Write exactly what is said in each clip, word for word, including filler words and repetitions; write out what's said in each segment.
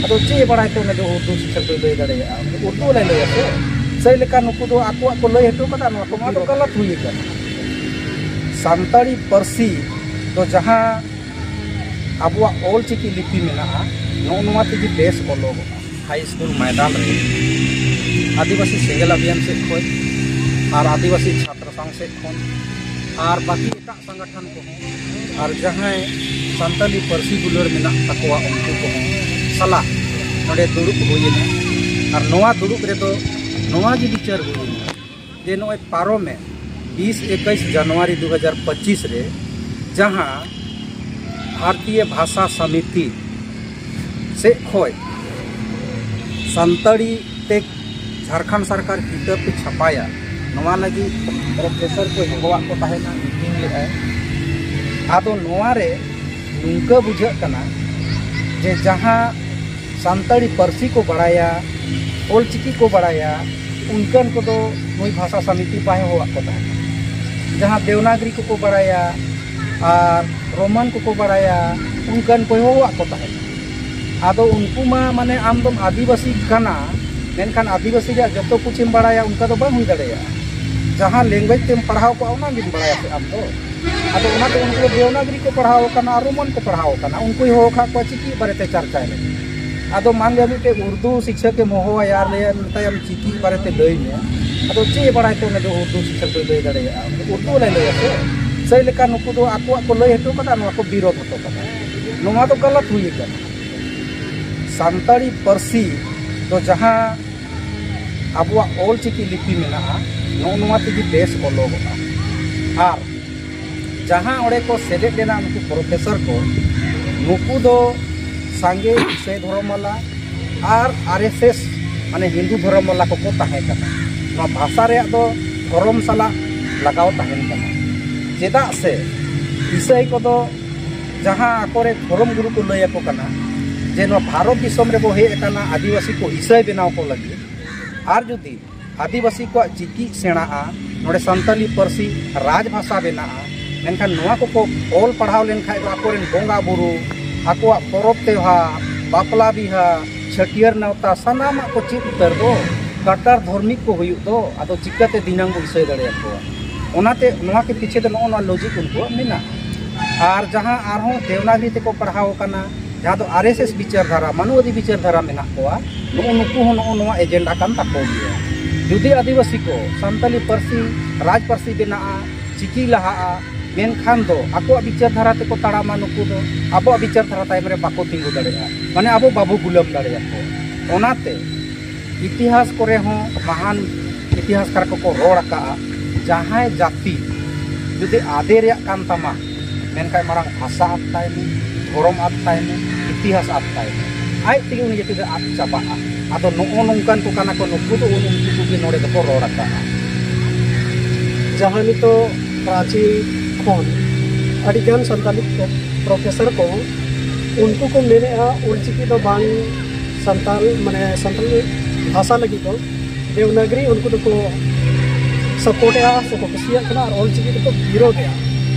ᱟᱫᱚ ᱪᱮᱫ ᱮ ᱵᱟᱲᱟᱭ ᱛᱮ ᱩᱱᱤ ᱫᱚ ᱩᱨᱫᱩ ᱥᱤᱠᱷᱟᱹᱠ ᱫᱚᱭ ᱞᱟᱹᱭ ᱫᱟᱲᱮᱭᱟᱜᱼᱟ? ᱩᱱᱤ ᱩᱨᱫᱩ ᱞᱟᱹᱭ ᱞᱟᱹᱭᱟ ᱥᱮ? ᱥᱮᱭ ᱞᱮᱠᱟ ᱱᱩᱠᱩ ᱫᱚ ᱟᱠᱚᱣᱟᱜ ᱠᱚ ᱞᱟᱹᱭ ᱦᱚᱴᱚ ᱠᱟᱫᱟ, ᱱᱚᱣᱟ ᱠᱚ ᱢᱟ ᱫᱚ ᱜᱟᱞᱟᱛ ᱦᱩᱭ ᱟᱠᱟᱱᱟ᱾ ᱥᱟᱱᱛᱟᱲᱤ ᱯᱟᱹᱨᱥᱤ ᱫᱚ ᱡᱟᱦᱟᱸ ᱟᱵᱚᱣᱟᱜ ᱚᱞ ᱪᱤᱠᱤ ᱞᱤᱯᱤ ᱢᱮᱱᱟᱜᱼᱟ, ᱱᱚᱜᱼᱚ ᱱᱚᱣᱟ ᱛᱮᱜᱮ ᱵᱮᱥ ᱚᱞᱚᱜᱚᱜᱼᱟ᱾ ᱦᱟᱭ ᱥᱠᱩᱞ ᱢᱚᱭᱫᱟᱱ ᱨᱮ ᱟᱹᱫᱤᱵᱟᱹᱥᱤ ᱥᱮᱸᱜᱮᱞ ᱚᱵᱷᱤᱭᱟᱱ ᱥᱮᱫ ᱠᱷᱚᱱ ᱟᱨ ᱟᱹᱫᱤᱵᱟᱹᱥᱤ ᱪᱷᱟᱛᱨᱚ ᱥᱚᱝᱜᱷ ᱥᱮᱫ ᱠᱷᱚᱱ ᱟᱨ ᱵᱟᱹᱠᱤ ᱮᱴᱟᱜ ᱥᱚᱝᱜᱚᱴᱷᱚᱱ ᱠᱚᱦᱚᱸ ᱟᱨ ᱡᱟᱦᱟᱸᱭ ᱥᱟᱱᱛᱟᱞᱤ ᱯᱟᱹᱨᱥᱤ ᱫᱩᱞᱟᱹᱲ ᱢᱮᱱᱟᱜ ᱛᱟᱠᱚᱣᱟ, ᱩᱱᱠᱩ ᱠᱚᱦᱚᱸ ᱥᱟᱞᱟᱜ ᱱᱚᱰᱮ ᱫᱩᱲᱩᱵ ᱦᱩᱭᱮᱱᱟ᱾ ᱟᱨ ᱱᱚᱣᱟ ᱫᱩᱲᱩᱵ ᱨᱮᱫᱚ ᱱᱚᱣᱟ ᱜᱮ ᱵᱤᱪᱟᱹᱨ ᱦᱩᱭᱮᱱᱟ ᱡᱮ ᱱᱚᱜᱼᱚᱭ ᱯᱟᱨᱚᱢᱮᱱ ᱵᱤᱥ ᱮᱠᱩᱥ ᱡᱟᱱᱩᱣᱟᱨᱤ ᱫᱩ ᱦᱟᱡᱟᱨ ᱯᱚᱸᱪᱤᱥ ᱨᱮ ᱡᱟᱦᱟᱸ ᱵᱷᱟᱨᱚᱛᱤᱭᱚ ᱵᱷᱟᱥᱟ ᱥᱚᱢᱤᱛᱤ ᱥᱮᱫ ᱠᱷᱚᱱ ᱥᱟᱱᱛᱟᱲᱤ ᱛᱮ ᱡᱷᱟᱲᱠᱷᱚᱸᱰ ᱥᱚᱨᱠᱟᱨ ᱠᱤᱛᱟᱹᱵ ᱯᱮ ᱪᱷᱟᱯᱟᱭᱟ, ᱱᱚᱣᱟ ᱞᱟᱹᱜᱤᱫ ᱯᱨᱚᱯᱷᱮᱥᱚᱨ ᱠᱚ ᱦᱚᱦᱚᱣᱟᱜ ᱠᱚ ᱛᱟᱦᱮᱱᱟ, ᱢᱤᱴᱤᱝ ᱞᱮᱫᱼᱟᱭ᱾ ᱟᱫᱚ ᱱᱚᱣᱟ ᱨᱮ ᱱᱚᱝᱠᱟ ᱵᱩᱡᱷᱟᱹᱜ ᱠᱟᱱᱟ ᱡᱮ ᱡᱟᱦᱟᱸ ᱥᱟᱱᱛᱟᱲᱤ ᱯᱟᱹᱨᱥᱤ ᱠᱚ ᱵᱟᱲᱟᱭᱟ, ᱚᱞ ᱪᱤᱠᱤ ᱠᱚ ᱵᱟᱲᱟᱭᱟ, ᱚᱱᱠᱟᱱ ᱠᱚᱫᱚ ᱱᱩᱭ ᱵᱷᱟᱥᱟ ᱥᱚᱢᱤᱛᱤ ᱵᱟᱭ ᱦᱚᱦᱚᱣᱟᱜ ᱠᱚ ᱛᱟᱦᱮᱱᱟ᱾ ᱡᱟᱦᱟᱸ ᱫᱮᱣᱱᱟᱜᱽᱨᱤ ᱠᱚᱠᱚ ᱵᱟᱲᱟᱭᱟ ᱟᱨ ᱨᱳᱢᱟᱱ ᱠᱚᱠᱚ ᱵᱟᱲᱟᱭᱟ, ᱚᱱᱠᱟᱱ ᱠᱚᱭ ᱦᱚᱦᱚᱣᱟᱜ ᱠᱚ ᱛᱟᱦᱮᱱᱟ᱾ ᱟᱫᱚ ᱩᱱᱠᱩ ᱢᱟ ᱢᱟᱱᱮ ᱟᱢ ᱫᱚᱢ ᱟᱹᱫᱤᱵᱟᱹᱥᱤ ᱠᱟᱱᱟ, ᱢᱮᱱᱠᱷᱟᱱ ᱟᱹᱫᱤᱵᱟᱹᱥᱤ ᱨᱮᱭᱟᱜ ᱡᱚᱛᱚ ᱠᱩᱪᱮᱢ ᱵᱟᱲᱟᱭᱟ, ᱚᱱᱠᱟ ᱫᱚ ᱵᱟᱝ ᱦᱩᱭ ᱫᱟᱲᱮᱭᱟᱜᱼᱟ᱾ ᱡᱟᱦᱟᱸ ᱞᱮᱝᱜᱩᱭᱮᱡᱽ ᱛᱮᱢ ᱯᱟᱲᱦᱟᱣ ᱠᱚᱜᱼᱟ, ᱚᱱᱟ ᱜᱮᱢ ᱵᱟᱲᱟᱭᱟ ᱥᱮ ᱟᱢ ᱫᱚ᱾ ᱟᱫᱚ ᱚᱱᱟᱛᱮ ᱩᱱᱠᱩ ᱫᱚ ᱫᱮᱣᱱᱟᱜᱽᱨᱤ ᱠᱚ ᱯᱟᱲᱦᱟᱣ ᱟᱠᱟᱱᱟ ᱟᱨ ᱨᱳᱢᱟᱱ ᱠᱚ ᱯᱟᱲᱦᱟᱣ ᱟᱠᱟᱱᱟ, ᱩᱱᱠᱩᱭ ᱦᱚᱦᱚ ᱠᱟᱜ ᱠᱚᱣᱟ ᱪᱤᱠᱤ ᱵᱟᱨᱮᱛᱮ ᱪᱟᱨᱪᱟᱭ ᱞᱟᱹᱜᱤᱫ᱾ ᱟᱫᱚ ᱢᱟᱱ ᱞᱤᱭᱟ ᱢᱤᱫᱴᱮᱡ ᱩᱨᱫᱩ ᱥᱤᱠᱷᱟᱹᱠ ᱮᱢ ᱦᱚᱦᱚᱣᱟᱭᱟ ᱟᱨ ᱞᱟᱹᱭᱟ, ᱢᱮᱛᱟᱭᱟᱢ ᱪᱤᱠᱤ ᱵᱟᱨᱮᱛᱮ ᱞᱟᱹᱭ ᱢᱮ, ᱟᱫᱚ ᱪᱮᱫ ᱮ ᱵᱟᱲᱟᱭ ᱛᱮ ᱩᱱᱤ ᱫᱚ ᱩᱨᱫᱩ ᱥᱤᱠᱷᱟᱹᱠ ᱫᱚᱭ ᱞᱟᱹᱭ ᱫᱟᱲᱮᱭᱟᱜᱼᱟ? ᱩᱱᱤ ᱩᱨᱫᱩ ᱞᱟᱹᱭ ᱞᱟᱹᱭᱟ ᱥᱮ? ᱥᱮᱭ ᱞᱮᱠᱟ ᱱᱩᱠᱩ ᱫᱚ ᱟᱠᱚᱣᱟᱜ ᱠᱚ ᱞᱟᱹᱭ ᱦᱚᱴᱚ ᱠᱟᱫᱟ, ᱱᱚᱣᱟ ᱠᱚ ᱵᱤᱨᱳᱫ ᱦᱚᱴᱚ ᱠᱟᱫᱟ᱾ ᱱᱚᱣᱟ ᱫᱚ ᱜᱟᱞᱟᱛ ᱦᱩᱭ ᱟᱠᱟᱱᱟ᱾ ᱥᱟᱱᱛᱟᱲᱤ ᱯᱟᱹᱨᱥᱤ ᱫᱚ ᱡᱟᱦᱟᱸ ᱟᱵᱚᱣᱟᱜ ᱚᱞ ᱪᱤᱠᱤ ᱞᱤᱯᱤ ᱢᱮᱱᱟᱜᱼᱟ, ᱱᱚᱜᱼᱚ ᱱᱚᱣᱟ ᱛᱮᱜᱮ ᱵᱮᱥ ᱚᱞᱚᱜᱚᱜᱼᱟ᱾ ᱟᱨ ᱡᱟᱦᱟᱸ ᱚᱸᱰᱮ ᱠᱚ ᱥᱮᱞᱮᱫ ᱞᱮᱱᱟ ᱩᱱᱠᱩ ᱯᱨᱚᱯᱷᱮᱥᱚᱨ ᱠᱚ, ᱱᱩᱠᱩ ᱫᱚ ᱥᱟᱸᱜᱮ ᱤᱥᱟᱹᱭ ᱫᱷᱚᱨᱚᱢ ᱵᱟᱞᱟ ᱟᱨ ᱟᱨ ᱮᱥ ᱮᱥ, ᱢᱟᱱᱮ ᱦᱤᱱᱫᱩ ᱫᱷᱚᱨᱚᱢ ᱵᱟᱞᱟ ᱠᱚᱠᱚ ᱛᱟᱦᱮᱸ ᱠᱟᱱᱟ᱾ ᱱᱚᱣᱟ ᱵᱷᱟᱥᱟ ᱨᱮᱭᱟᱜ ᱫᱚ ᱫᱷᱚᱨᱚᱢ ᱥᱟᱞᱟᱜ ᱞᱟᱜᱟᱣ ᱛᱟᱦᱮᱱ ᱠᱟᱱᱟ᱾ ᱪᱮᱫᱟᱜ ᱥᱮ ᱤᱥᱟᱹᱭ ᱠᱚᱫᱚ ᱡᱟᱦᱟᱸ ᱟᱠᱚᱨᱮ ᱫᱷᱚᱨᱚᱢ ᱜᱩᱨᱩ ᱠᱚ ᱞᱟᱹᱭ ᱟᱠᱚ ᱠᱟᱱᱟ ᱡᱮ ᱱᱚᱣᱟ ᱵᱷᱟᱨᱚᱛ ᱫᱤᱥᱚᱢ ᱨᱮᱵᱚ ᱦᱮᱡ ᱟᱠᱟᱱᱟ ᱟᱹᱫᱤᱵᱟᱹᱥᱤ ᱠᱚ ᱤᱥᱟᱹᱭ ᱵᱮᱱᱟᱣ ᱠᱚ ᱞᱟᱹᱜᱤᱫ, ᱟᱨ ᱡᱩᱫᱤ ᱟᱹᱫᱤᱵᱟᱹᱥᱤ ᱠᱚᱣᱟᱜ ᱪᱤᱠᱤ ᱥᱮᱬᱟᱜᱼᱟ, ᱱᱚᱰᱮ ᱥᱟᱱᱛᱟᱞᱤ ᱯᱟᱹᱨᱥᱤ ᱨᱟᱡᱽ ᱵᱷᱟᱥᱟ ᱵᱮᱱᱟᱜᱼᱟ, ᱢᱮᱱᱠᱷᱟᱱ ᱱᱚᱣᱟ ᱠᱚᱠᱚ ᱚᱞ ᱯᱟᱲᱦᱟᱣ ᱞᱮᱱᱠᱷᱟᱱ ᱫᱚ ᱟᱠᱚᱨᱮᱱ ᱵᱚᱸᱜᱟ ᱵᱩᱨᱩ, ᱟᱠᱚᱣᱟᱜ ᱯᱚᱨᱚᱵᱽ ᱛᱮᱣᱦᱟᱨ, ᱵᱟᱯᱞᱟ ᱵᱤᱦᱟ, ᱪᱷᱟᱹᱴᱭᱟᱹᱨ ᱱᱮᱣᱛᱟ, ᱥᱟᱱᱟᱢᱟᱜ ᱠᱚ ᱪᱮᱫ ᱩᱛᱟᱹᱨ ᱫᱚ᱾ ᱠᱟᱴᱟᱨ ᱫᱷᱚᱨᱢᱤᱠ ᱠᱚ ᱦᱩᱭᱩᱜ ᱫᱚ, ᱟᱫᱚ ᱪᱤᱠᱟᱹᱛᱮ ᱫᱷᱤᱱᱟᱹᱝ ᱵᱚ ᱤᱥᱟᱹᱭ ᱫᱟᱲᱮᱭᱟᱠᱚᱣᱟ? ᱚᱱᱟᱛᱮ ᱱᱚᱣᱟ ᱠᱚ ᱯᱤᱪᱷᱮ ᱫᱚ ᱱᱚᱜᱼᱚ ᱱᱚᱣᱟ ᱞᱚᱡᱤᱠ ᱩᱱᱠᱩᱣᱟᱜ ᱢᱮᱱᱟᱜᱼᱟ᱾ ᱟᱨ ᱡᱟᱦᱟᱸ ᱟᱨᱦᱚᱸ ᱫᱮᱣᱱᱟᱜᱽᱨᱤ ᱛᱮᱠᱚ ᱯᱟᱲᱦᱟᱣ ᱟᱠᱟᱱᱟ, ᱡᱟᱦᱟᱸ ᱫᱚ ᱟᱨ ᱮᱥ ᱮᱥ ᱵᱤᱪᱟᱹᱨ ᱫᱷᱟᱨᱟ, ᱢᱟᱱᱩᱣᱟᱫᱤ ᱵᱤᱪᱟᱹᱨ ᱫᱷᱟᱨᱟ ᱢᱮᱱᱟᱜ ᱠᱚᱣᱟ, ᱱᱩᱜᱼᱩ ᱱᱩᱠᱩ ᱦᱚᱸ ᱱᱚᱜᱼᱚ ᱱᱚᱣᱟ ᱮᱡᱮᱱᱰᱟ ᱠᱟᱱ ᱛᱟᱠᱚ ᱜᱮᱭᱟ᱾ ᱡᱩᱫᱤ ᱟᱹᱫᱤᱵᱟᱹᱥᱤ ᱠᱚ ᱥᱟᱱᱛᱟᱞᱤ ᱯᱟᱹᱨᱥᱤ ᱨᱟᱡᱽ ᱯᱟᱹᱨᱥᱤ ᱵᱮᱱᱟᱜᱼᱟ, ᱪᱤᱠᱤ ᱞᱟᱦᱟᱜᱼᱟ, ᱢᱮᱱᱠᱷᱟᱱ ᱫᱚ ᱟᱠᱚᱣᱟᱜ ᱵᱤᱪᱟᱹᱨ ᱫᱷᱟᱨᱟ ᱛᱮᱠᱚ ᱛᱟᱲᱟᱢᱟ, ᱱᱩᱠᱩ ᱫᱚ ᱟᱵᱚᱣᱟᱜ ᱵᱤᱪᱟᱹᱨ ᱫᱷᱟᱨᱟ ᱛᱟᱭᱚᱢ ᱨᱮ ᱵᱟᱠᱚ ᱛᱤᱸᱜᱩ ᱫᱟᱲᱮᱭᱟᱜᱼᱟ, ᱢᱟᱱᱮ ᱟᱵᱚ ᱵᱟᱵᱚ ᱜᱩᱞᱟᱹᱢ ᱫᱟᱲᱮᱭᱟᱠᱚᱣᱟ᱾ ᱚᱱᱟᱛᱮ ᱤᱛᱤᱦᱟᱥ ᱠᱚᱨᱮ ᱦᱚᱸ ᱢᱟᱦᱟᱱ ᱤᱛᱤᱦᱟᱥᱠᱟᱨ ᱠᱚᱠᱚ ᱨᱚᱲ ᱟᱠᱟᱫᱼᱟ, ᱡᱟᱦᱟᱸᱭ ᱡᱟᱹᱛᱤ ᱡᱩᱫᱤ ᱟᱫᱮ ᱨᱮᱭᱟᱜ ᱠᱟᱱ ᱛᱟᱢᱟ, ᱢᱮᱱᱠᱷᱟᱱ ᱢᱟᱲᱟᱝ ᱵᱷᱟᱥᱟ ᱟᱫ ᱛᱟᱭ ᱢᱮ, ᱫᱷᱚᱨᱚᱢ ᱟᱫ ᱛᱟᱭ ᱢᱮ, ᱤᱛᱤᱦᱟᱥ ᱟᱫ ᱛᱟᱭ ᱢᱮ, ᱟᱡ ᱛᱮᱜᱮ ᱩᱱᱤ ᱡᱟᱹᱛᱤ ᱫᱚ ᱟᱫ ᱪᱟᱵᱟᱜᱼᱟ᱾ ᱟᱫᱚ ᱱᱚᱜᱼᱚ ᱱᱚᱝᱠᱟᱱ ᱠᱚ ᱠᱟᱱᱟ ᱠᱚ ᱱᱩᱠᱩ ᱫᱚ, ᱩᱱᱠᱩ ᱠᱚᱜᱮ ᱱᱚᱰᱮ ᱫᱚᱠᱚ ᱨᱚᱲ ᱟᱠᱟᱫᱼᱟ᱾ ᱡᱟᱦᱟᱸ ᱱᱤᱛᱚᱜ ᱨᱟᱸᱪᱤ ᱠᱷᱚᱱ ᱟᱹᱰᱤᱜᱟᱱ ᱥᱟᱱᱛᱟᱞᱤ ᱯᱨᱚ-, ᱯᱨᱚᱯᱷᱮᱥᱚᱨ ᱠᱚ, ᱩᱱᱠᱩ ᱠᱚ ᱢᱮᱱᱮᱫᱼᱟ ᱚᱞᱪᱤᱠᱤ ᱫᱚ ᱵᱟᱝ ᱥᱟᱱᱛᱟᱲ, ᱢᱟᱱᱮ ᱥᱟᱱᱛᱟᱲᱤ ᱵᱷᱟᱥᱟ ᱞᱟᱹᱜᱤᱫ ᱫᱚ ᱫᱮᱣᱱᱟᱜᱽᱨᱤ ᱩᱱᱠᱩ ᱫᱚᱠᱚ ᱥᱟᱯᱳᱨᱴᱮᱜᱼᱟ ᱥᱮᱠᱚ ᱠᱩᱥᱤᱭᱟᱜ ᱠᱟᱱᱟ, ᱟᱨ ᱚᱞᱪᱤᱠᱤ ᱫᱚᱠᱚ ᱵᱤᱨᱳᱫᱷᱮᱜᱼᱟ᱾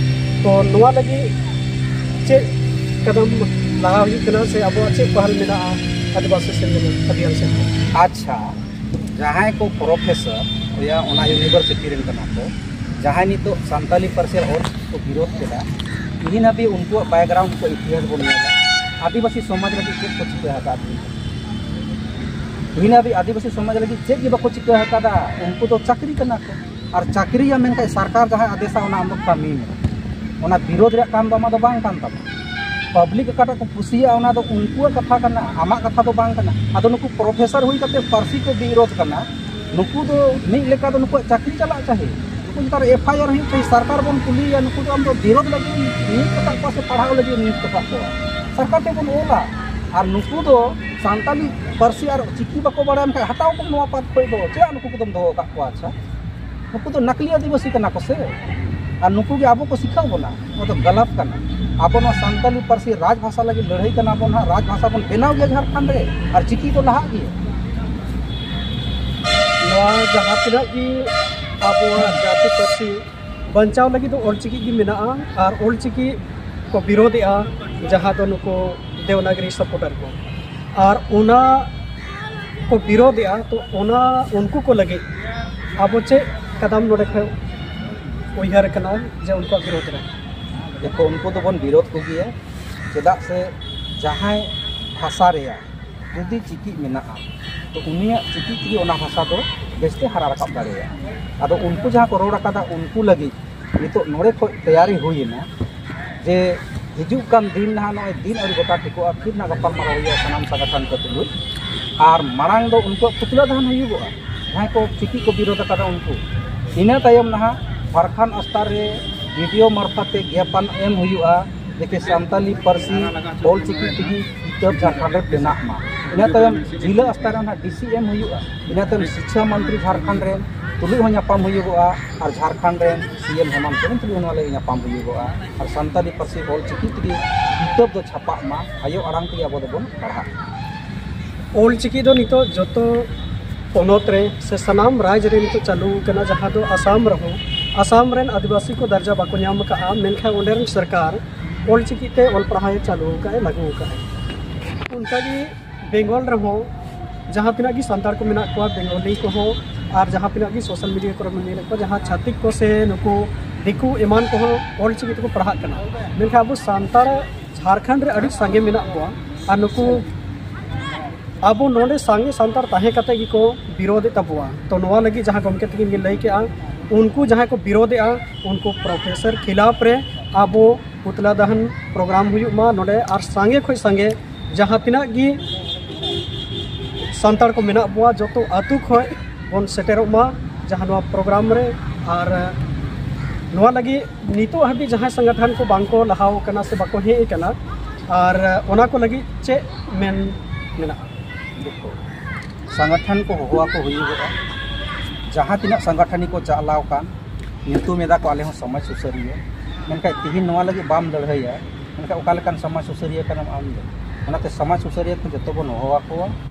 ᱛᱚ ᱱᱚᱣᱟ ᱞᱟᱹᱜᱤᱫ ᱪᱮᱫ ᱠᱟᱫᱟᱢ ᱞᱟᱦᱟ ᱦᱩᱭᱩᱜ ᱠᱟᱱᱟ ᱥᱮ ᱟᱵᱚᱣᱟᱜ ᱪᱮᱫ ᱯᱟᱦᱟᱞ ᱢᱮᱱᱟᱜᱼᱟ ᱟᱹᱫᱤᱵᱟᱹᱥᱤ ᱥᱮᱱ ᱟᱹᱫᱤᱵᱟᱹᱥᱤ ᱥᱮᱱ? ᱟᱪᱪᱷᱟ, ᱡᱟᱦᱟᱸᱭ ᱠᱚ ᱯᱨᱚᱯᱷᱮᱥᱚᱨ ᱭᱟ ᱚᱱᱟ ᱤᱭᱩᱱᱤᱵᱷᱟᱨᱥᱤᱴᱤ ᱨᱮᱱ ᱠᱟᱱᱟ ᱠᱚ, ᱡᱟᱦᱟᱸᱭ ᱱᱤᱛᱚᱜ ᱥᱟᱱᱛᱟᱞᱤ ᱯᱟᱹᱨᱥᱤ ᱟᱨ ᱚᱞ ᱠᱚ ᱵᱤᱨᱳᱫᱷ ᱠᱮᱫᱟ, ᱛᱤᱦᱤᱧ ᱦᱟᱹᱵᱤᱡ ᱩᱱᱠᱩᱣᱟᱜ ᱵᱮᱠᱜᱨᱟᱣᱩᱱᱰ ᱠᱚ ᱤᱛᱤᱦᱟᱥ ᱵᱚᱱ ᱧᱮᱞᱟ, ᱟᱹᱫᱤᱵᱟᱹᱥᱤ ᱥᱚᱢᱟᱡᱽ ᱞᱟᱹᱜᱤᱫ ᱪᱮᱫ ᱠᱚ ᱪᱤᱠᱟᱹ ᱟᱠᱟᱫ ᱛᱤᱦᱤᱧ ᱦᱟᱹᱵᱤᱡ? ᱛᱤᱦᱤᱧ ᱦᱟᱹᱵᱤᱡ ᱟᱹᱫᱤᱵᱟᱹᱥᱤ ᱥᱚᱢᱟᱡᱽ ᱞᱟᱹᱜᱤᱫ ᱪᱮᱫ ᱜᱮ ᱵᱟᱠᱚ ᱪᱤᱠᱟᱹ ᱟᱠᱟᱫᱟ᱾ ᱩᱱᱠᱩ ᱫᱚ ᱪᱟᱹᱠᱨᱤ ᱠᱟᱱᱟ ᱠᱚ, ᱟᱨ ᱪᱟᱹᱠᱨᱤᱭᱟ ᱢᱮᱱᱠᱷᱟᱱ ᱥᱚᱨᱠᱟᱨ ᱡᱟᱦᱟᱸᱭ ᱟᱫᱮᱥᱟ ᱚᱱᱟ ᱟᱢ ᱫᱚ ᱠᱟᱹᱢᱤ ᱢᱮ᱾ ᱚᱱᱟ ᱵᱤᱨᱳᱫᱷ ᱨᱮᱭᱟᱜ ᱠᱟᱢ ᱫᱚ ᱟᱢᱟᱜ ᱫᱚ ᱵᱟᱝ ᱠᱟᱱ ᱛᱟᱢᱟ᱾ ᱯᱟᱵᱽᱞᱤᱠ ᱚᱠᱟᱴᱟᱜ ᱠᱚ ᱠᱩᱥᱤᱭᱟᱜᱼᱟ ᱚᱱᱟ ᱫᱚ ᱩᱱᱠᱩᱣᱟᱜ ᱠᱟᱛᱷᱟ ᱠᱟᱱᱟ, ᱟᱢᱟᱜ ᱠᱟᱛᱷᱟ ᱫᱚ ᱵᱟᱝ ᱠᱟᱱᱟ᱾ ᱟᱫᱚ ᱱᱩᱠᱩ ᱯᱨᱚᱯᱷᱮᱥᱚᱨ ᱦᱩᱭ ᱠᱟᱛᱮ ᱯᱟᱹᱨᱥᱤ ᱠᱚ ᱵᱤᱨᱳᱫᱷ ᱠᱟᱱᱟ, ᱱᱩᱠᱩ ᱫᱚ ᱢᱤᱫ ᱞᱮᱠᱟ ᱫᱚ ᱱᱩᱠᱩᱣᱟᱜ ᱪᱟᱹᱠᱨᱤ ᱪᱟᱞᱟᱜ ᱪᱟᱹᱦᱤ, ᱱᱩᱠᱩ ᱪᱮᱛᱟᱱ ᱨᱮ ᱮᱯᱷ ᱟᱭ ᱟᱨ ᱦᱩᱭᱩᱜ ᱪᱟᱹᱦᱤ, ᱥᱚᱨᱠᱟᱨ ᱵᱚᱱ ᱠᱩᱞᱤᱭᱮᱭᱟ, ᱱᱩᱠᱩ ᱫᱚ ᱟᱢ ᱫᱚ ᱵᱤᱨᱳᱫᱷ ᱞᱟᱹᱜᱤᱫ ᱮᱢ ᱱᱤᱭᱩᱡᱽ ᱟᱠᱟᱫ ᱠᱚᱣᱟ ᱥᱮ ᱯᱟᱲᱦᱟᱣ ᱞᱟᱹᱜᱤᱫ ᱮᱢ ᱱᱤᱭᱩᱡᱽ ᱟᱠᱟᱫ ᱠᱚᱣᱟ? ᱥᱚᱨᱠᱟᱨ ᱴᱷᱮᱱ ᱵᱚᱱ ᱚᱞᱟ᱾ ᱟᱨ ᱱᱩᱠᱩ ᱫᱚ ᱥᱟᱱᱛᱟᱞᱤ ᱯᱟᱹᱨᱥᱤ ᱟᱨ ᱪᱤᱠᱤ ᱵᱟᱠᱚ ᱵᱟᱲᱟᱭᱟ, ᱢᱮᱱᱠᱷᱟᱱ ᱦᱟᱴᱟᱣ ᱠᱚᱢ ᱱᱚᱣᱟ ᱯᱟᱫ ᱠᱷᱚᱱ ᱫᱚ, ᱪᱮᱫᱟᱜ ᱱᱩᱠᱩ ᱠᱚᱫᱚᱢ ᱫᱚᱦᱚ ᱟᱠᱟᱫ ᱠᱚᱣᱟ? ᱟᱪᱪᱷᱟ, ᱱᱩᱠᱩ ᱫᱚ ᱱᱟᱠᱞᱤ ᱟᱹᱫᱤᱵᱟᱹᱥᱤ ᱠᱟᱱᱟ ᱠᱚ ᱥᱮ, ᱟᱨ ᱱᱩᱠᱩ ᱜᱮ ᱟᱵᱚ ᱠᱚ ᱥᱤᱠᱷᱟᱹᱣ ᱵᱚᱱᱟ, ᱱᱚᱣᱟ ᱫᱚ ᱜᱟᱞᱟᱛ ᱠᱟᱱᱟ᱾ ᱟᱵᱚ ᱱᱚᱣᱟ ᱥᱟᱱᱛᱟᱞᱤ ᱯᱟᱹᱨᱥᱤ ᱨᱟᱡᱽ ᱵᱷᱟᱥᱟ ᱞᱟᱹᱜᱤᱫ ᱞᱟᱹᱲᱦᱟᱹᱭ ᱠᱟᱱᱟ ᱵᱚᱱ ᱦᱟᱸᱜ, ᱨᱟᱡᱽ ᱵᱷᱟᱥᱟ ᱵᱚᱱ ᱵᱮᱱᱟᱣ ᱜᱮᱭᱟ ᱡᱷᱟᱲᱠᱷᱚᱸᱰ ᱨᱮ, ᱟᱨ ᱪᱤᱠᱤ ᱫᱚ ᱞᱟᱦᱟᱜ ᱜᱮᱭᱟ᱾ ᱱᱚᱣᱟ ᱡᱟᱦᱟᱸ ᱛᱤᱱᱟᱹᱜ ᱜᱮ ᱟᱵᱚᱣᱟᱜ ᱡᱟᱹᱛᱤ ᱯᱟᱹᱨᱥᱤ ᱵᱟᱧᱪᱟᱣ ᱞᱟᱹᱜᱤᱫ ᱫᱚ ᱚᱞᱪᱤᱠᱤ ᱜᱮ ᱢᱮᱱᱟᱜᱼᱟ, ᱟᱨ ᱚᱞᱪᱤᱠᱤ ᱠᱚ ᱵᱤᱨᱳᱫᱷᱮᱜᱼᱟ, ᱡᱟᱦᱟᱸ ᱫᱚ ᱱᱩᱠᱩ ᱫᱮᱣᱱᱟᱜᱽᱨᱤ ᱥᱟᱯᱳᱨᱴᱟᱨ ᱠᱚ᱾ ᱟᱨ ᱚᱱᱟ ᱠᱚ ᱵᱤᱨᱳᱫᱷᱮᱜᱼᱟ, ᱛᱚ ᱚᱱᱟ ᱩᱱᱠᱩ ᱠᱚ ᱞᱟᱹᱜᱤᱫ ᱟᱵᱚ ᱪᱮᱫ ᱠᱟᱫᱟᱢ ᱱᱚᱰᱮ ᱠᱷᱚᱱ ᱩᱭᱦᱟᱹᱨ ᱠᱟᱱᱟ ᱡᱮ ᱩᱱᱠᱩᱣᱟᱜ ᱵᱤᱨᱳᱫᱷ ᱨᱮ? ᱫᱮᱠᱷᱚ, ᱩᱱᱠᱩ ᱫᱚᱵᱚᱱ ᱵᱤᱨᱳᱫᱷ ᱠᱚᱜᱮᱭᱟ᱾ ᱪᱮᱫᱟᱜ ᱥᱮ ᱡᱟᱦᱟᱸᱭ ᱵᱷᱟᱥᱟ ᱨᱮᱭᱟᱜ ᱡᱩᱫᱤ ᱪᱤᱠᱤ ᱢᱮᱱᱟᱜᱼᱟ, ᱛᱚ ᱩᱱᱤᱭᱟᱜ ᱪᱤᱠᱤ ᱛᱮᱜᱮ ᱚᱱᱟ ᱵᱷᱟᱥᱟ ᱫᱚ ᱵᱮᱥᱛᱮ ᱦᱟᱨᱟ ᱨᱟᱠᱟᱵ ᱫᱟᱲᱮᱭᱟᱜᱼᱟ᱾ ᱟᱫᱚ ᱩᱱᱠᱩ ᱡᱟᱦᱟᱸ ᱠᱚ ᱨᱚᱲ ᱟᱠᱟᱫᱟ, ᱩᱱᱠᱩ ᱞᱟᱹᱜᱤᱫ ᱱᱤᱛᱚᱜ ᱱᱚᱰᱮ ᱠᱷᱚᱱ ᱛᱮᱭᱟᱨᱤ ᱦᱩᱭᱮᱱᱟ ᱡᱮ ᱦᱤᱡᱩᱜ ᱠᱟᱱ ᱫᱤᱱ ᱱᱟᱦᱟᱜ ᱱᱚᱜᱼᱚᱭ ᱫᱤᱱ ᱟᱹᱣᱨᱤ ᱜᱚᱴᱟ ᱴᱷᱤᱠᱚᱜᱼᱟ, ᱯᱷᱤᱨ ᱱᱟᱦᱟᱜ ᱜᱟᱯᱟᱞᱢᱟᱨᱟᱣ ᱦᱩᱭᱩᱜᱼᱟ ᱥᱟᱱᱟᱢ ᱥᱟᱜᱟᱴᱷᱟᱱ ᱠᱚ ᱛᱩᱞᱩᱡ᱾ ᱟᱨ ᱢᱟᱲᱟᱝ ᱫᱚ ᱩᱱᱠᱩᱣᱟᱜ ᱯᱩᱛᱞᱟᱹ ᱫᱟᱦᱟᱱ ᱦᱩᱭᱩᱜᱚᱜᱼᱟ, ᱡᱟᱦᱟᱸᱭ ᱠᱚ ᱪᱤᱠᱤ ᱠᱚ ᱵᱤᱨᱳᱫᱷ ᱟᱠᱟᱫᱟ ᱩᱱᱠᱩ᱾ ᱤᱱᱟᱹ ᱛᱟᱭᱚᱢ ᱱᱟᱦᱟᱜ ᱡᱷᱟᱲᱠᱷᱚᱸᱰ ᱥᱛᱚᱨ ᱨᱮ ᱵᱷᱤᱰᱤᱭᱳ ᱢᱟᱨᱯᱷᱚᱛ ᱛᱮ ᱜᱮᱯᱟᱱ ᱮᱢ ᱦᱩᱭᱩᱜᱼᱟ ᱡᱮ ᱥᱟᱱᱛᱟᱞᱤ ᱯᱟᱹᱨᱥᱤ ᱚᱞ ᱪᱤᱠᱤ ᱛᱮᱜᱮ ᱠᱤᱛᱟᱹᱵ ᱡᱷᱟᱲᱠᱷᱚᱸᱰ ᱨᱮ ᱵᱮᱱᱟᱜ ᱢᱟ᱾ ᱤᱱᱟᱹ ᱛᱟᱭᱚᱢ ᱡᱤᱞᱟᱹ ᱥᱛᱚᱨ ᱨᱮ ᱱᱟᱦᱟᱜ ᱰᱤ ᱥᱤ ᱮᱢ ᱦᱩᱭᱩᱜᱼᱟ᱾ ᱤᱱᱟᱹ ᱛᱟᱭᱚᱢ ᱥᱤᱠᱪᱷᱟ ᱢᱚᱱᱛᱨᱤ ᱡᱷᱟᱲᱠᱷᱚᱸᱰ ᱨᱮᱱ ᱛᱩᱞᱩᱡ ᱦᱚᱸ ᱧᱟᱯᱟᱢ ᱦᱩᱭᱩᱜᱚᱜᱼᱟ ᱟᱨ ᱡᱷᱟᱲᱠᱷᱚᱸᱰ ᱨᱮᱱ ᱥᱤ ᱮᱢ ᱦᱮᱢᱟᱱᱛ ᱥᱚᱨᱮᱱ ᱛᱩᱞᱩᱡ ᱦᱚᱸ ᱱᱚᱣᱟ ᱞᱟᱹᱜᱤᱫ ᱧᱟᱯᱟᱢ ᱦᱩᱭᱩᱜᱚᱜᱼᱟ᱾ ᱟᱨ ᱥᱟᱱᱛᱟᱞᱤ ᱯᱟᱹᱨᱥᱤ ᱚᱞ ᱪᱤᱠᱤ ᱛᱮᱜᱮ ᱠᱤᱛᱟᱹᱵ ᱫᱚ ᱪᱷᱟᱯᱟᱜ ᱢᱟ, ᱟᱭᱳ ᱟᱲᱟᱝ ᱛᱮᱜᱮ ᱟᱵᱚ ᱫᱚᱵᱚᱱ ᱯᱟᱲᱦᱟᱜ᱾ ᱚᱞ ᱪᱤᱠᱤ ᱫᱚ ᱱᱤᱛᱚᱜ ᱡᱚᱛᱚ ᱯᱚᱱᱚᱛ ᱨᱮ ᱥᱮ ᱥᱟᱱᱟᱢ ᱨᱟᱡᱽ ᱨᱮ ᱱᱤᱛᱚᱜ ᱪᱟᱹᱞᱩ ᱟᱠᱟᱱᱟ, ᱡᱟᱦᱟᱸ ᱫᱚ ᱟᱥᱟᱢ ᱨᱮᱦᱚᱸ, ᱟᱥᱟᱢ ᱨᱮᱱ ᱟᱹᱫᱤᱵᱟᱹᱥᱤ ᱠᱚ ᱫᱟᱨᱡᱟ ᱵᱟᱠᱚ ᱧᱟᱢ ᱟᱠᱟᱫᱼᱟ, ᱢᱮᱱᱠᱷᱟᱱ ᱚᱸᱰᱮ ᱨᱮᱱ ᱥᱚᱨᱠᱟᱨ ᱚᱞ ᱪᱤᱠᱤ ᱛᱮ ᱚᱞ ᱯᱟᱲᱦᱟᱣ ᱮ ᱪᱟᱹᱞᱩ ᱟᱠᱟᱫ ᱮ, ᱞᱟᱹᱜᱩ ᱟᱠᱟᱫ ᱮ᱾ ᱚᱱᱠᱟᱜᱮ ᱵᱮᱝᱜᱚᱞ ᱨᱮᱦᱚᱸ ᱡᱟᱦᱟᱸ ᱛᱤᱱᱟᱹᱜ ᱜᱮ ᱥᱟᱱᱛᱟᱲ ᱠᱚ ᱢᱮᱱᱟᱜ ᱠᱚᱣᱟ, ᱵᱮᱝᱜᱚᱞᱤ ᱠᱚᱦᱚᱸ, ᱟᱨ ᱡᱟᱦᱟᱸ ᱛᱤᱱᱟᱹᱜ ᱜᱮ ᱥᱳᱥᱟᱞ ᱢᱤᱰᱤᱭᱟ ᱠᱚᱨᱮ ᱵᱚᱱ ᱧᱮᱞᱮᱫ ᱠᱚᱣᱟ, ᱡᱟᱦᱟᱸ ᱪᱷᱟᱹᱛᱤᱠ ᱠᱚ ᱥᱮ ᱱᱩᱠᱩ ᱫᱤᱠᱩ ᱮᱢᱟᱱ ᱠᱚᱦᱚᱸ ᱚᱞ ᱪᱤᱠᱤ ᱛᱮᱠᱚ ᱯᱟᱲᱦᱟᱜ ᱠᱟᱱᱟ, ᱢᱮᱱᱠᱷᱟᱱ ᱟᱵᱚ ᱥᱟᱱᱛᱟᱲ ᱡᱷᱟᱲᱠᱷᱚᱸᱰ ᱨᱮ ᱟᱹᱰᱤ ᱥᱟᱸᱜᱮ ᱢᱮᱱᱟᱜ ᱠᱚᱣᱟ᱾ ᱟᱨ ᱱᱩᱠᱩ ᱟᱵᱚ ᱱᱚᱰᱮ ᱥᱟᱸᱜᱮ ᱥᱟᱱᱛᱟᱲ ᱛᱟᱦᱮᱸ ᱠᱟᱛᱮ ᱜᱮᱠᱚ ᱵᱤᱨᱳᱫᱷᱮᱫ ᱛᱟᱵᱚᱣᱟ᱾ ᱛᱚ ᱱᱚᱣᱟ ᱞᱟᱹᱜᱤᱫ ᱡᱟᱦᱟᱸ ᱜᱚᱢᱠᱮ ᱛᱟᱹᱠᱤᱱ ᱠᱤᱱ ᱞᱟᱹᱭ ᱠᱮᱜᱼᱟ, ᱩᱱᱠᱩ ᱡᱟᱦᱟᱸᱭ ᱠᱚ ᱵᱤᱨᱳᱫᱷᱮᱜᱼᱟ, ᱩᱱᱠᱩ ᱯᱨᱚᱯᱷᱮᱥᱚᱨ ᱠᱷᱤᱞᱟᱯ ᱨᱮ ᱟᱵᱚ ᱯᱩᱛᱞᱟ ᱫᱟᱦᱟᱱ ᱯᱨᱳᱜᱨᱟᱢ ᱦᱩᱭᱩᱜ ᱢᱟ ᱱᱚᱰᱮ, ᱟᱨ ᱥᱟᱸᱜᱮ ᱠᱷᱚᱱ ᱥᱟᱸᱜᱮ ᱡᱟᱦᱟᱸ ᱛᱤᱱᱟᱹᱜ ᱜᱮ ᱥᱟᱱᱛᱟᱲ ᱠᱚ ᱢᱮᱱᱟᱜ ᱵᱚᱣᱟ, ᱡᱚᱛᱚ ᱟᱹᱛᱩ ᱠᱷᱚᱱ ᱵᱚᱱ ᱥᱮᱴᱮᱨᱚᱜ ᱢᱟ ᱡᱟᱦᱟᱸ ᱱᱚᱣᱟ ᱯᱨᱳᱜᱨᱟᱢ ᱨᱮ᱾ ᱟᱨ ᱱᱚᱣᱟ ᱞᱟᱹᱜᱤᱫ ᱱᱤᱛᱚᱜ ᱦᱟᱹᱵᱤᱡ ᱡᱟᱦᱟᱸᱭ ᱥᱚᱝᱜᱚᱴᱷᱚᱱ ᱠᱚ ᱵᱟᱝ ᱠᱚ ᱞᱟᱦᱟᱣ ᱠᱟᱱᱟ ᱥᱮ ᱵᱟᱠᱚ ᱦᱮᱡ ᱟᱠᱟᱱᱟ, ᱟᱨ ᱚᱱᱟ ᱠᱚ ᱞᱟᱹᱜᱤᱫ ᱪᱮᱫ ᱢᱮᱱ ᱢᱮᱱᱟᱜᱼᱟ? ᱫᱮᱠᱷᱚ, ᱥᱚᱝᱜᱚᱴᱷᱚᱱ ᱠᱚ ᱦᱚᱦᱚ ᱟᱠᱚ ᱦᱩᱭᱩᱜᱚᱜᱼᱟ᱾ ᱡᱟᱦᱟᱸ ᱛᱤᱱᱟᱹᱜ ᱥᱚᱝᱜᱚᱴᱷᱚᱱ ᱠᱚ ᱪᱟᱞᱟᱣ ᱟᱠᱟᱱ, ᱧᱩᱛᱩᱢ ᱮᱫᱟ ᱠᱚ ᱟᱞᱮ ᱦᱚᱸ ᱥᱚᱢᱟᱡᱽ ᱥᱩᱥᱟᱹᱨᱤᱭᱟᱹ, ᱢᱮᱱᱠᱷᱟᱱ ᱛᱤᱦᱤᱧ ᱱᱚᱣᱟ ᱞᱟᱹᱜᱤᱫ ᱵᱟᱢ ᱞᱟᱹᱲᱦᱟᱹᱭᱟ, ᱢᱮᱱᱠᱷᱟᱱ ᱚᱠᱟ ᱞᱮᱠᱟᱱ ᱥᱚᱢᱟᱡᱽ ᱥᱩᱥᱟᱹᱨᱤᱭᱟᱹ ᱠᱟᱱᱟᱢ ᱟᱢ ᱫᱚ? ᱚᱱᱟᱛᱮ ᱥᱚᱢᱟᱡᱽ ᱥᱩᱥᱟᱹᱨᱤᱭᱟᱹ ᱠᱚ ᱡᱚᱛᱚ ᱵᱚᱱ ᱦᱚᱦᱚ ᱟᱠᱚᱣᱟ᱾